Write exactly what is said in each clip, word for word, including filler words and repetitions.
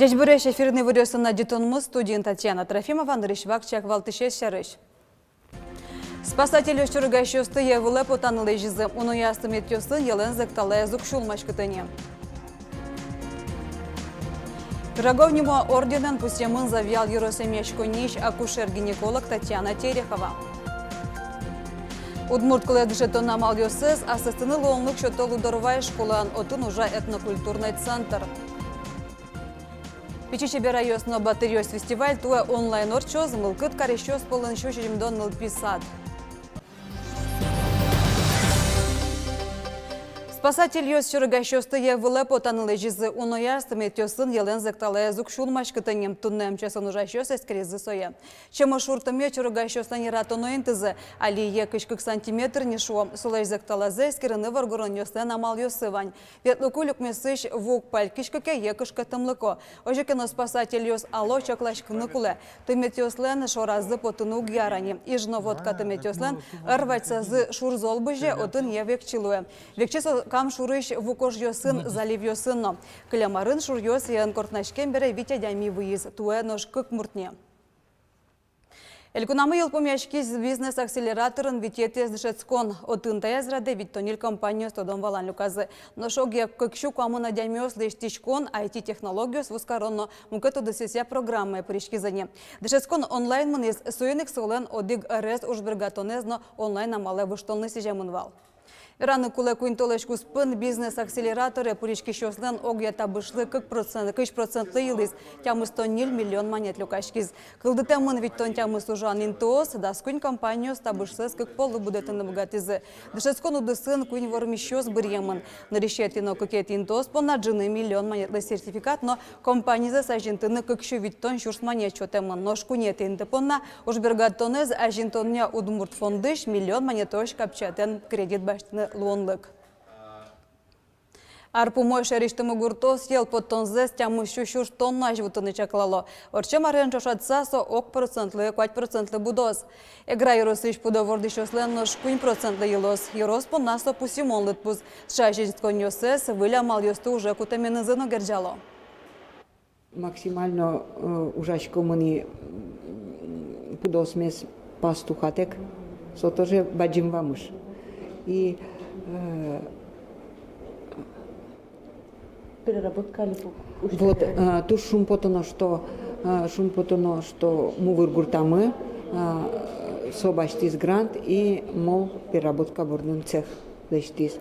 Ӟечбуресь! Эфирын «Иворъёс» но ӝытонмы, студиын Татьяна Трофимова. Нырысь вакчияк валтӥсез сярысь. Спасательёс чорыгасьёсты йӧ вылэ потаны лэзизы. Унояз тыметъёсын йӧлэн зӧкталаез уг сюлмаськыты ни. Пирогов нимо орденэн пусъемын Завьял ёрос эмъяськонниысь акушер-гинеколог Татьяна Терехова. Удмурт кылэз дышетон амалъёсыз асэстыны луонлык сёто Лудорвай школаын, отын ужа этнокультурной центр. «Пичи чеберайёс но батыръёс» фестиваль туэ онлайн ортчоз. Мылкыд карисьёс пӧлын сю сизьымдон нылпи сад. Спасательёс чорыгасьёсты йӧ вылэ потаны лэзизы. Унояз тыметъёсын йӧлэн зӧкталаез уг сюлмаськыты ни. Туннэ МЧС-ын ужасьёс эскеризы сое. Чемошуртэмъя чорыгасьёслэн яратоно интызы. Али йӧ кызь кык сантиметр ни, шуо. Солэсь зӧкталазэ эскерыны воргоронъёслэн амалъёссы вань. Ветлыку люкмесысь ву уг палькиськы ке, йӧ кышкыттэмлыко. Озьы ке но, спасательёс ало чакласькыны кулэ: тыметъёслэн шоразы потыны уг яра ни. Ижноводка тыметъёслэн ӧр вадьсазы шур зол бызе, отын йӧ векчи луэ. Векчи со Кам шурысь ву кожъёсын, заливъёсын но. Кылем арын шуръёс йӧын кортнаськем бере вить адями выйиз, туэ нош кык мурт ни. Элькунамы йылпумъяськиз бизнес-акселераторын витетӥез дышетскон. Отын таяз радэ витьтон ньыль компаниос тодон-валан люказы. Нош огъя кык сю куамын адямиос лэсьтӥськон, ай ти технологиос вузкарон но мукет удысъёсъя программае пыриськизы ни. Дышетскон онлайн мынӥз, соин ик солэн одӥг ӧрез ужбергатонэз но онлайн амалэ выжтонлы сӥземын вал. Вераны кулэ, куинь толэзь куспын бизнес-акселераторе пыриськисьёслэн огъя табышлы кык процент, кызь процентлы йылӥз, тямыстон ньыль миллион манет люкаськиз. Кылдытэмын витьтон тямыс ужан интыос, дас куинь компаниос табышсэс кык поллы будэтыны быгатӥзы. Дышетскон удысын куинь вормисьёс быръемын. Нырысетӥ но кыкетӥ интыос понна ӝыны миллион манетлы сертификат но компанизэс азинтыны кык сю витьтон сюрс манет сётэмын. Нош куинетӥ инты понна ужбергатонэз азинтонъя Удмурт фондысь миллион манетозь капчиятэн кредит басьтыны луонлык. Ар пумозь шаерысьтымы гуртъёс йӧл поттонзэс тямыс сю сюрс тоннаозь вутыны чаклало. Ортчем арен ӵошатыса, со ог процентлы, куать процентлы будоз. Эгра ёросысь пудо вордӥсьёслэн нош куинь процентлы йылоз. Ёрос понна со пусйымон лыдпус. Сыӵе азинсконъёссэс выль амалъёсты уже кутэменызы но герӟало. Максимально, э, ужаськом ини, м, пудоосмес пастухатэк. Со тоже бадӟым вамыш. И, э, переработка али пу-, вот, э, туж шумпотоно, что, э, шумпотоно, что Мувыр гуртамы, э, со басьтӥз грант и мол переработка бордын цех лэсьтӥз.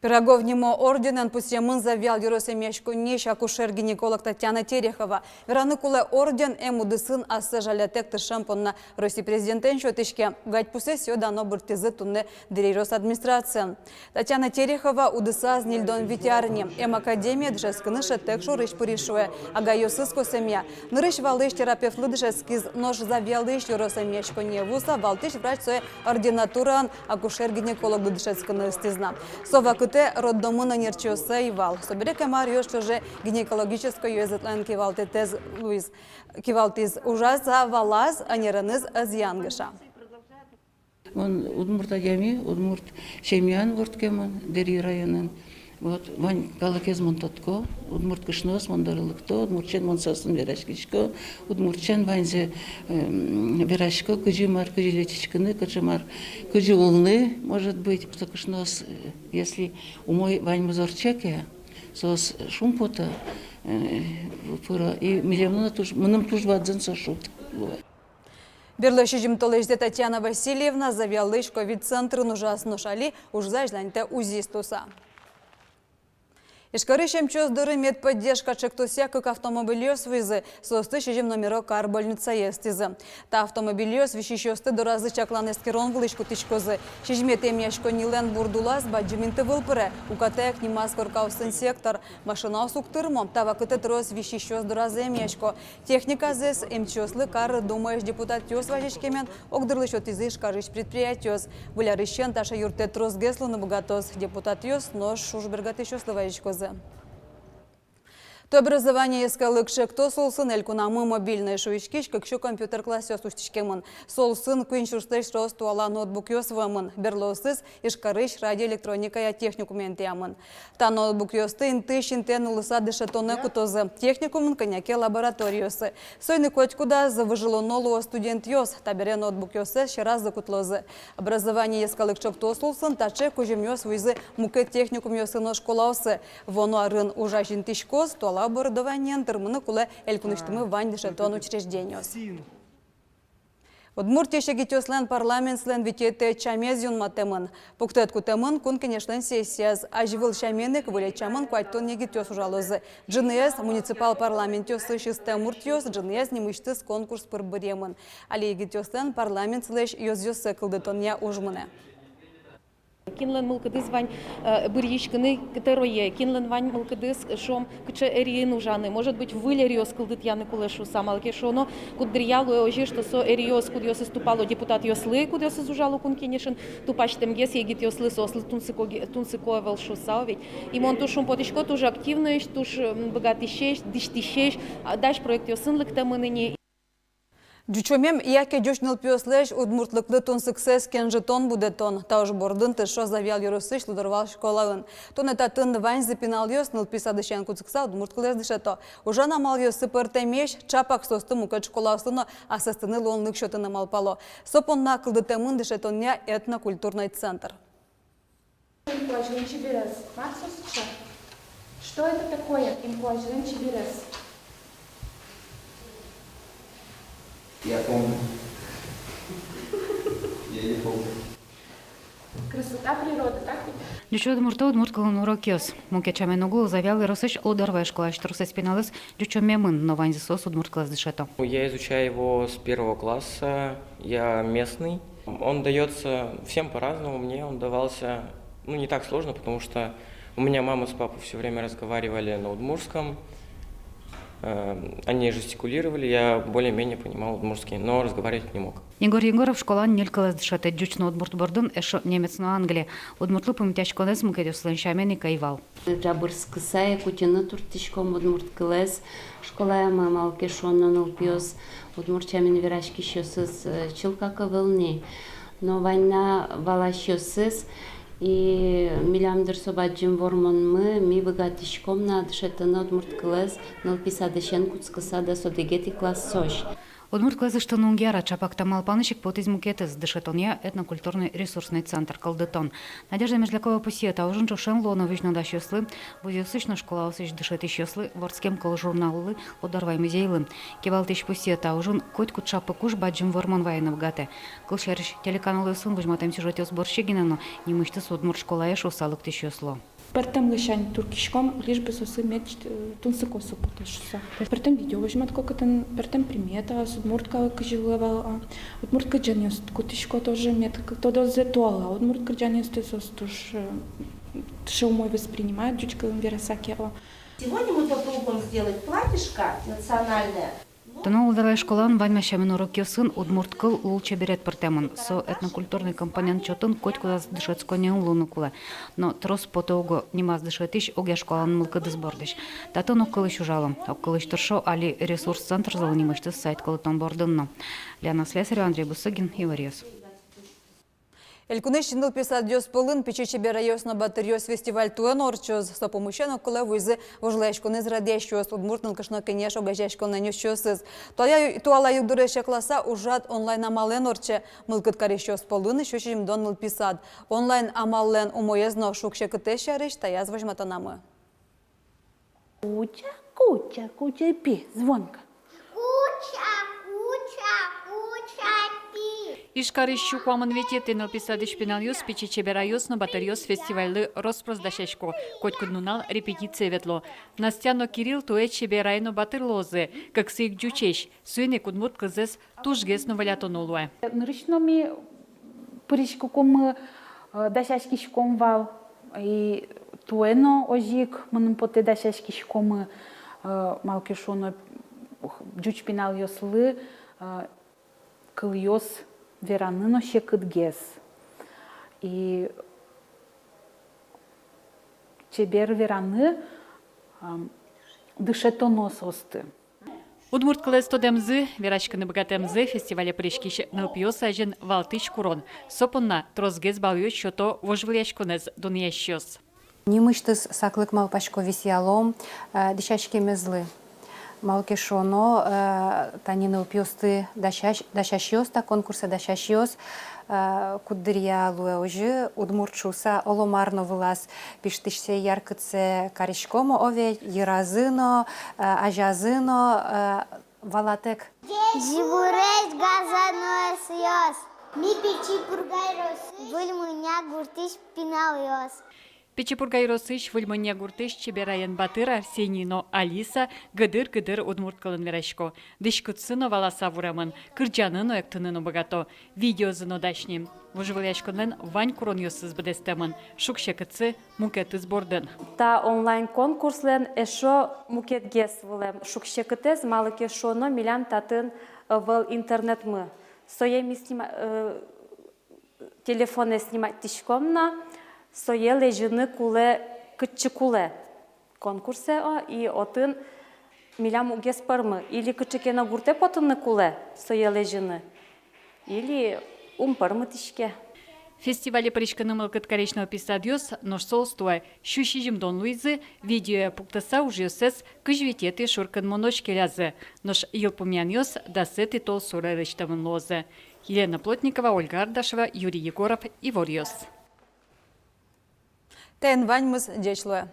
Пирогов нимо орденэн пусъемын Завьял ёрос эмъяськонниысь акушер-гинеколог Татьяна Терехова. Вераны кулэ, орден эм удысын ассэ жалятэк тыршем понна Россия президентэн сётӥське. Гадьпусэз сӥё-дано бырттӥзы туннэ Дэри ёрос администрациын. Татьяна Терехова удысаз ньыльдон вить ар ни. Эм академие дышетскыны шӧдтэк шорысь пыриз, шуэ, агайёсыз косэмъя. Нырысь валысь терапевтлы дышетскиз, нош Завьялысь ёрос эмъяськонние вуыса, валтӥсь врач сое ординатураын акушер-гинекологлы дышетскыны ыстӥз на. Со вакытэ роддомын ӧнерчиос ӧй вал. Собере кема аръёс ӵоже гинекологической ёзэтлэн кивалтэтэз луиз. Кивалтӥз, ужаса валаз, ӧнереныз ӧз янгыша. Мон удмурт адями, удмурт семьяын вордскемын, Дэри районын. Вот, вань калыкез мон тодко, удмурт кышноос мон доры лыкто, удмуртчен мон соосын вераськисько, удмуртчен ваньзэ, эм, верасько, кызьы мар, кызьы лечиськыны, кызьы мар, кызьы улыны, может быть, что кышноос, э, если умой ваньмыз ортче ке, соос шумпото, э, пыро, и милемлы но туж, мыным туж бадӟым со шуг луэ. Берло сизьым толэзьзэ Татьяна Васильевна Завьялысь ковид центрын ужаз, нош али ужзэ азьланьтэ УЗИст луыса. Ижкарысь эмчиос доры «Медподдержка» ӵектосъя кык автомобильёс вуизы, соосты сизьым номеро кар больницае ыстӥзы. Та автомобильёс висисьёсты доразы чаклан-эскерон вылысь кутӥськозы. Сизьыметӥ эмъяськоннилэн бурд улаз бадӟым интывыл пыре, укатаяк нимаз коркаосын сектор. Машинаос уг тырмо. Та вакытэ трос висисьёс доразы эмъясько. Техниказэс эмчиослы кар думаысь депутатъёс вазиськемен огдырлы сётӥзы Ижкарысь предприятиос. Выль арысен таӵе юрттэт тросгес луыны быгатоз, депутатъёс нош ужбергатӥсьёслы вазиськозы. Туэ «Образование» йӧскалык чектос улсын элькунамы мобильной шуиськись кык сю компьютер классъёс усьтӥськемын. Со улсын куинь сюрслэсь трос туала ноутбукъёс вуэмын. Берлоосыз Ижкарысь радиоэлектроникая техникумын интыямын. Та ноутбукъёсты интыысь интыен улыса дышетонэ кутозы. Техникумын кӧня ке лабораториосы. Соин ик котькудаз выжылоно луо студентъёс. Табере ноутбукъёссэс сьӧразы кутылозы. «Образование» йӧскалык чектос улсын таӵе кузьымъёс вуизы мукет техникумъёсы но школаосы. Вуоно арын ужась интыыськоз, туала оборудованиен тырмыны кулэ элькунысьтымы вань дышетон учреждениос. Удмуртиысь егитъёслэн парламентсылэн витетӥ ӵамез юнматэмын. Пуктэт кутэмын Кун Кенешлэн сессияз. Азьвыл сямен ик выль ӵамын куатьтон егитъёс ужалозы. Ӝыныез муниципал парламентъёсысь ыстэм муртъёс, ӝыныез нимысьтыз конкурс пыр быръемын. Али егитъёслэн парламентсылэсь ёзъёссэ кылдытонъя уж мынэ. Кинлэн мылкыдыз вань, э, быръиськыны тӧрое, кинлэн вань мылкыдыз, шуом, кыӵе эриын ужаны, может быть, выль эриос кылдытъяны кулэ шуыса, малы ке шуоно, куддыръя луэ озьы, что со эриос, кудъёсыз тупало депутатъёслы, кудъёсыз ужало Кун Кенешын, тупасьтэмгес егитъёслы, соослы тунсыко ге-, тунсыко ӧвӧл шуыса, о ведь. И мон туж шумпотӥсько, туж активноесь, туж, м, быгатӥсесь, дӥсьтӥсесь, а, дась проектъёсын лыктэмын ини. Ӟучомем яке ӟуч нылпиослэсь удмуртлыклы тунсыксэс кенжытон, будэтон. Та уж бордын тыршо Завьял ёросысь Лудорвай школаын. Туннэ татын ваньзы пиналъёс нылпи садысен кутскыса удмурт кылэз дышето. Ужан амалъёссы пӧртэмесь, ӵапак соосты мукет школаослы но асэстыны луонлык сётыны малпало. Со понна кылдытэмын дышетонъя этнокультурной центр. Инкуазьлэн чеберез. Мар со сыӵе? Что это такое, инкуазьлэн чеберез? Я помню. Я не помню. Красота природы, так ведь? Ӟуч удмурто удмурт кылын урокъёс. Мукет ӵамен уг лу Завьял ёросысь Лудорвай школаысь тросэз пиналъёс ӟучомемын, но ваньзы соос удмурт кылэз дышето. Я изучаю его с первого класса, я местный. Он даётся всем по-разному, мне он давался, ну, не так сложно, потому что у меня мама с папой всё время разговаривали на удмуртском. Э, они жестикулировали, я более-менее понимал удмуртский, но разговаривать не мог. Егор Егоров школаын ньыль кылэз дышетэ: ӟуч но удмурт бордын, эшшо немец но англи. Удмуртлы пумитъяськонэз мукетъёслэн сямен ик ӧй вал. Ӝабырскыса ик утьыны турттӥськом удмурт кылэз школаямы, малы ке шуоно нылпиос удмурт сямен вераськисьёсыз, э, чылкак ӧвӧл ни. Но вань на валасьёсыз, и милям, дыр, со бадӟым вормонмы, ми быгатӥськом на дышетыны удмурт кылэз нылпи садысен кутскыса дас одӥгетӥ классозь. Удмурт кылэз ыштыны уг яра. Ӵапак та малпанысь ик потӥз мукетыз — дышетонъя этнокультурной ресурсной центр кылдытон. Надежда Мерзлякова пусъе: та ужын ӵошен луоно визьнодасьёслы, вузъёсысь но школаосысь дышетӥсьёслы, «Вордскем кыл» журналлы, Лудорвай музейлы. Кивалтӥсь пусъе: та ужын котькуд ӵапак уж бадӟым вормон вайыны быгатэ. Кылсярысь, телеканалъёсын возьматэм сюжетъёс бӧрсьы гинэ но нимысьтыз удмурт школае шуыса лыктӥсьёс луо. Пӧртэм ласянь турттӥськом, лишь бы соослы мед, э, тунсыко со потоз шуыса. Пӧртэм видео возьматӥсько, кытын пӧртэм примета, удмурт калык кызьы улэ вал, а, удмурт кырӟанъёс кутӥсько тоже, мед к-, тодозы туала удмурт кырӟанъёсты, соос туж, э, туж умой воспринимают, ӟуч кылын вераса ке, а. Сегодня мы попробуем сделать платьишко национальное. Туннэ Лудорвай школаын ваньмаз сямен урокъёсын удмурт кыл, лулчеберет пыртэмын. Со этнокультурной компонент чотын котькудаз дышетсконниын луыны кулэ. Но трос потэ уго: нимаз дышетӥсь огъя школаын мылкыдыз бордысь. Татын огкылысь ужало. Огкылысь тыршо али ресурс центрзылы нимысьтыз сайт кылдытон бордын но. Лена Слесарева, Андрей Бусыгин, «Иворъёс». Элькунысь нылпи садъёс пӧлын «Пичи чеберайёс но батыръёс» фестиваль туэ но ортчоз. Со пумысен огкылэ вуизы вожвылъяськонэз радъясьёс, Удмурт нылкышно кенеш огазеяськонлэн ёзчиосыз. Туала, туала югдурез чакласа, ужрад онлайн амалэн ортче. Мылкыд карисьёс пӧлын сю сизьымдон нылпи сад. Онлайн амаллэн умоез но шуг-секытэз сярысь таяз возьматонамы. Куча, куча, куча пи, звонко. Куча, куча, куча пи. Ижкарысь сю куамын витетӥ нылпи садысь пиналъёс «Пичи чеберайёс но батыръёс» фестивальлы рос-прос дасясько. Котькуд нунал репетицие ветло. Настя но Кирилл туэ чеберай но батыр луозы, кыксы ик ӟучесь. Соин ик удмурт кылзэс тужгес но волятоно луэ. Нырысь но ми пыриськыкумы, э, дасяськиськом вал, и туэ но озьы ик, мыным потэ, дасяськиськомы, э, малы ке шуоно, ӟуч пиналъёслы, э, кылъёс вераны но секытгес. И чебер вераны, ам, дышетоно соосты. Удмурт кылэз тодэмзы, вераськыны быгатэмзы фестивале пыриськись нылпиос азьын валтӥсь курон. Со понна тросгес балъёс сёто вожвылъяськонэз дунъясьёс. Нимысьтыз саклык малпасько висъялом, э, дӥсяськемезлы. Малы ке шуоно, э, тани нылпиосты дасясь-, дасясьёс, та конкурсэ дасясьёс, э, куддыръя луэ озьы, удмурт шуыса оло мар но вылаз пиштӥсьсэ, яркытсэ кариськом, ове, йыразы но, э, азязы но, э, валатэк. Ӟибуресь, газаноосъёс! Ми Пичи Пурга ёросысь Выль Монья гуртысь пиналъёс. Пичи Пурга ёросысь Выль Монья гуртысь Чебераен батыр Арсений но Алиса гыдыр-гыдыр удмурт кылын верасько. Дӥськутсы но валаса вуремын, кырӟаны но, эктыны но быгато, видеозы но дась ни. Вожвылъяськонлэн вань куронъёсыз быдэстэмын, шуг-секытсы мукетыз бордын. Та онлайн-конкурслэн эшшо мукетгес вылэм шуг-секытэз, малы ке шуоно милям татын ӧвӧл интернетмы. Сое ми снима-, э, телефонэ сниматьтӥськом но, сое лэзьыны кулэ, кытчы кулэ конкурсэ, о, и отын милям уг ӧз пӧрмы, или кыӵе ке но гуртэ потыны кулэ сое лэзьыны, или ум пӧрмытӥське. Фестивале пыриськыны мылкыд карись нылпи садъёс, нош соос туэ сю сизьымдон луизы, видеое пуктыса ужъёссэс кызь витетӥ шуркынмонозь келязы, нош йылпумъянъёс дасэтӥ толсуре лэсьтэмын луозы. Елена Плотникова, Ольга Ардашева, Юрий Егоров, «Иворъёс». Тӥни ваньмыз, ӟеч луэ.